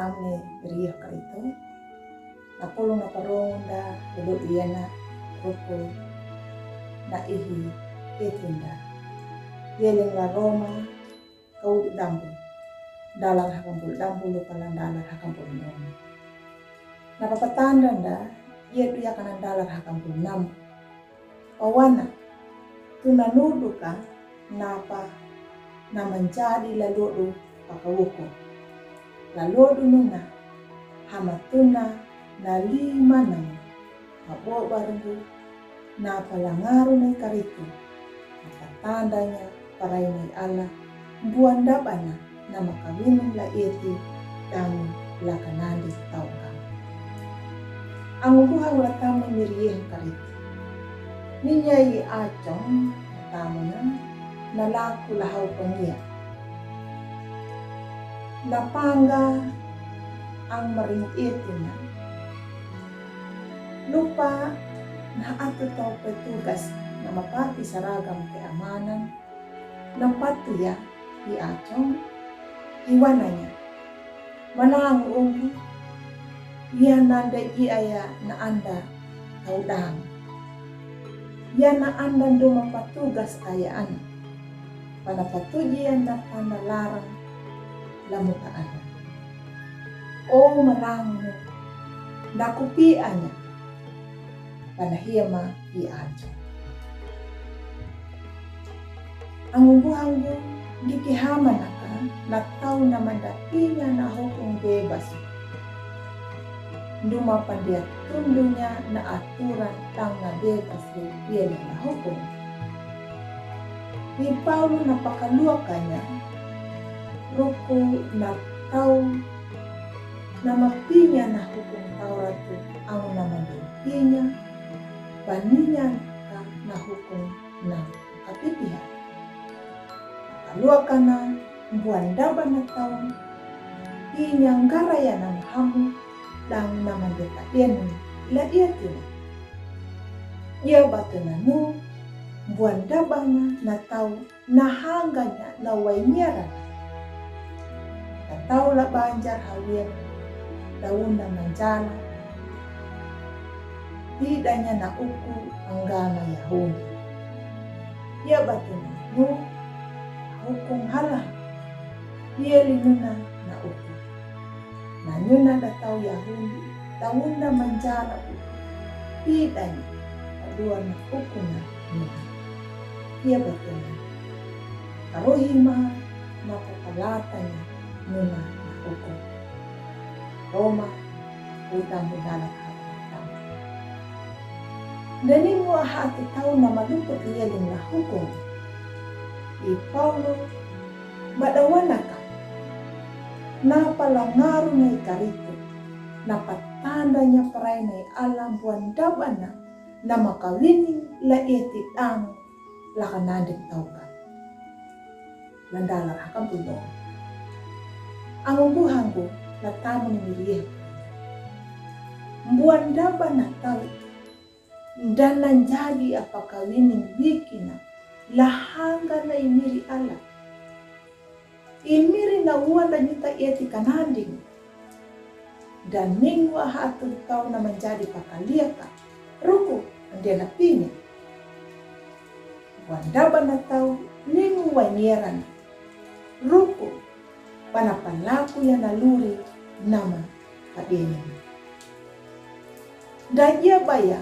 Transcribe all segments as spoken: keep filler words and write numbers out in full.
Amne rio karito. Na polo na paronda, belo iana, roko, na ihi, etinda. Yeleng la Roma, kau dambu. Dalar hakambul dambu, lupa la dalar hakambul nono. Na papatanda nda, ye duya kana dalar hakambul nam. Pawana, tu na nudu ka napa na manjadi lalodu pakawoko. Lalodu nuna, hama tuna na lima nang, abo barndu, napa langaru na ikaritu, napa tandanya, parai na i Allah, buan dabana, na makawinin la eti, damu la kanandi tauka. Angubuhang la tamu mirieh karit. Ninya i acong tamuna, na laku lahau pengia. Na panga ang maring eti na. Lupa na atu tau petugas na mapati saragam keamanan. Na patu ya, i acong, i wananya. Manang umbu, ya nanda i aya na anda tau dang. Ya na anda ndo mapatugas aya ana. Pana patuji anda tanda larang lamuta ana. O manang mu, na kupi anya. Pana hiama i acong. Angubuhanggu dikihama naka na tau na mandapinya na hukum bebas. Nduma pandia tundunya na aturan tang na bebas yele na hukum. Ni Paulu na pakaluakanya, ruku na tau na mapinya na hukum Taurat tu angu na mandapinya, paninya ka na hukum na kapipiha. Kaluakana buan daba na tau, inya ngaraya na mahamu, dang na mandeta enu, la ia tini. Ia batu na nu, buan daba na, na tau, na hanganya, na wainyaran. Na tau la banjar hawin, daun na manjala, tidanya na uku anggama Yahudi. Ia batu na nu, hukum hala, ia linuna na uku. Na nyuna da tau Yahudi, daun na manjala uku, tidanya, kadua na uku na nyuna. Ia batu na. Karohi ma, na papalatanya, nyuna na uku. Roma, uta mudala kata. Dani mu aha atu tau na malupa kiyaling na hukum. I Paulo, badawanaka. Na palangaru na ikaritu. Na patandanya parai na i alam buan dabana. Na makawini la eti dang. Laka nandek tauka. Landala hakampul dong. Angubuhanggu la tamu ni mirieh. Buan daba na tau. Dana jadi apakawini bikina. Lahanga na imiri Allah. Imiri na uan da nyuta eti kananding. Dan ningu aha atu tau na manjadi pakaliaka. Ruku, andia na pinya. Buan daba na tau, ningu wainyaran. Ruku, pana palaku ya na luri, nama, padeni. Da ia baya,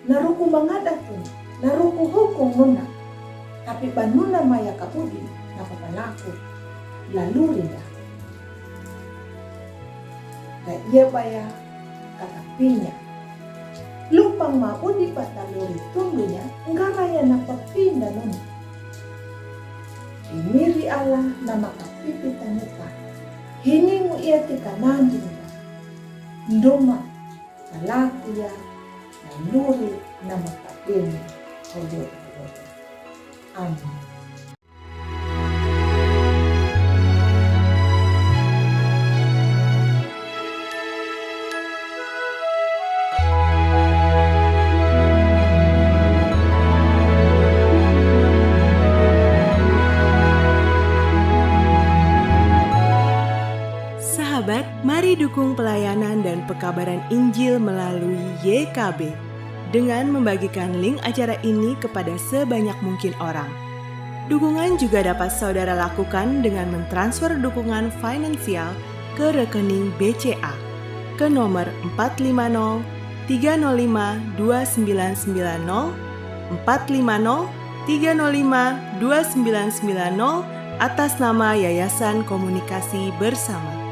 na ruku mangada tun, na ruku hukum nuna, tapi banuna maya kabudi, na papalaku, laluri da. Da ia baya, kata pinya. Lupang ma budi pata luri tundunya, ngaraya na papinda nuna. Imiri Allah na makapipi tanuka. Hiningu ia tika nandinda. Ndoma, Galatia, na luri na makapini, hodo, hodo. Amin. Sahabat, mari Dukung pelayanan dan pekabaran Injil melalui Y K B dengan membagikan link acara ini kepada sebanyak mungkin orang. Dukungan juga dapat saudara lakukan dengan mentransfer dukungan finansial ke rekening B C A ke nomor empat lima nol tiga nol lima dua sembilan sembilan nol, empat lima nol tiga nol lima dua sembilan sembilan nol, atas nama Yayasan Komunikasi Bersama.